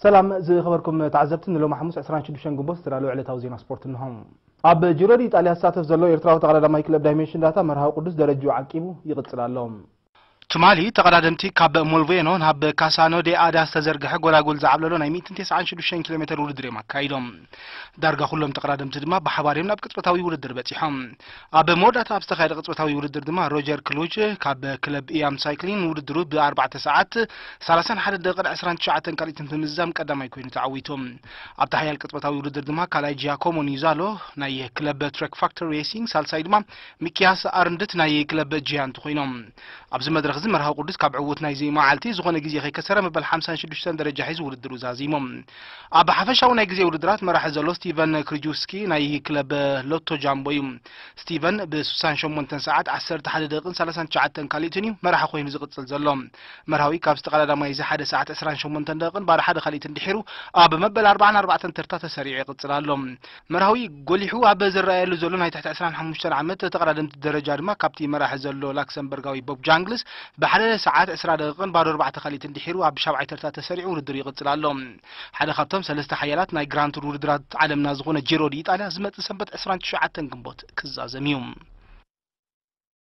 ሰላም ዝኸበርኩም ተዓዘብቲ፣ ንሎሚ ሓሙስ ዕስራን ሽዱሽተን ግንቦት ዝተዳለወ ዕለታዊ ዜና ስፖርት እንሆ። ኣብ ጂሮ ዲ ኢጣልያ ዝሳተፍ ዘሎ ኤርትራዊ ተቐዳዳማይ ክለብ ዳይሜንሽን ዳታ መርሃዊ ቅዱስ ደረጅኡ ዓቂቡ ይቕጽል ኣሎ። ትማሊ ተቐዳደምቲ ካብ ሞልቬኖ ናብ ካሳኖ ዴ ኣዳ ዝተዘርግሐ ጎላጉል ዝዓብለሎ ናይ ሚእትን ተስዓን ሽዱሽተን ኪሎ ሜተር ውድድር እዮም ኣካይዶም። ዳርጋ ኩሎም ተቐዳደምቲ ድማ ብሓባር እዮም ናብ ቅጽበታዊ ውድድር በጺሖም። ኣብ መወዳእታ ኣብ ዝተኻየደ ቅጽበታዊ ውድድር ድማ ሮጀር ክሉጅ ካብ ክለብ ኢያም ሳይክሊን ውድድሩ ብኣርባዕተ ሰዓት ሰላሳን ሓደ ደቂቕን ዕስራን ትሽዓተን ካልኢትን ብምዝዛም ቀዳማይ ኮይኑ ተዓዊቱ። ኣብቲ ሓያል ቅጽበታዊ ውድድር ድማ ካልኣይ ጂያኮሞ ኒዛሎ ናይ ክለብ ትረክ ፋክተር ሬሲንግ፣ ሳልሳይ ድማ ሚኪያስ ኣርንድት ናይ ክለብ ጂያንት ኮይኖም። ኣብዚ መድረኽ እዚ መርሃዊ ቅዱስ ካብ ዕዉት ናይዚ መዓልቲ ዝኾነ ግዜ ከይከሰረ መበል ሓምሳን ሽዱሽተን ደረጃ ሒዙ ውድድሩ ዛዚሙ። ኣብ ሓፈሻዊ ናይ ግዜ ውድድራት መራሒ ዘሎ ስቲቨን ክሪጁስኪ ናይ ክለብ ሎቶ ጃምቦ እዩ። ስቲቨን ብ ሱሳን ሸሞንተን ሰዓት ዓሰርተ ሓደ ደቂቕን ሰላሳን ትሽዓተን ካልኢትን እዩ መራሒ ኮይኑ ዝቕጽል ዘሎ። መርሃዊ ካብ ዝተቐዳዳማይ እዚ ሓደ ሰዓት ዕስራን ሸሞንተን ደቂቕን ባዶ ሓደ ካልኢትን ድሒሩ ኣብ መበል ኣርባዓን ኣርባዕተን ተርታ ተሰሪዑ ይቕጽል ኣሎ። መርሃዊ ጎሊሑ ኣብ ዝረኣየሉ ዘሎ ናይ ትሕቲ ዕስራን ሓሙሽተን ዓመት ተቐዳደምቲ ደረጃ ድማ ካብቲ መራሒ ዘሎ ላክሰምበርጋዊ ቦብ ጃንግልስ ብሓደ ሰዓት ዕስራ ደቂቕን ባዶ ኣርባዕተ ካልኢትን ድሒሩ ኣብ ሻብዓይ ተርታ ተሰሪዑ ውድድሩ ይቕጽል ኣሎ። ሓደ ካብቶም ሰለስተ ሓያላት ናይ ግራንድ ቱር ውድድራት ዓለምና ዝኾነ ጂሮ ዲ ኢጣልያ ዝመጽእ ሰንበት ዕስራን ትሽዓተን ግንቦት ክዛዘም እዩ።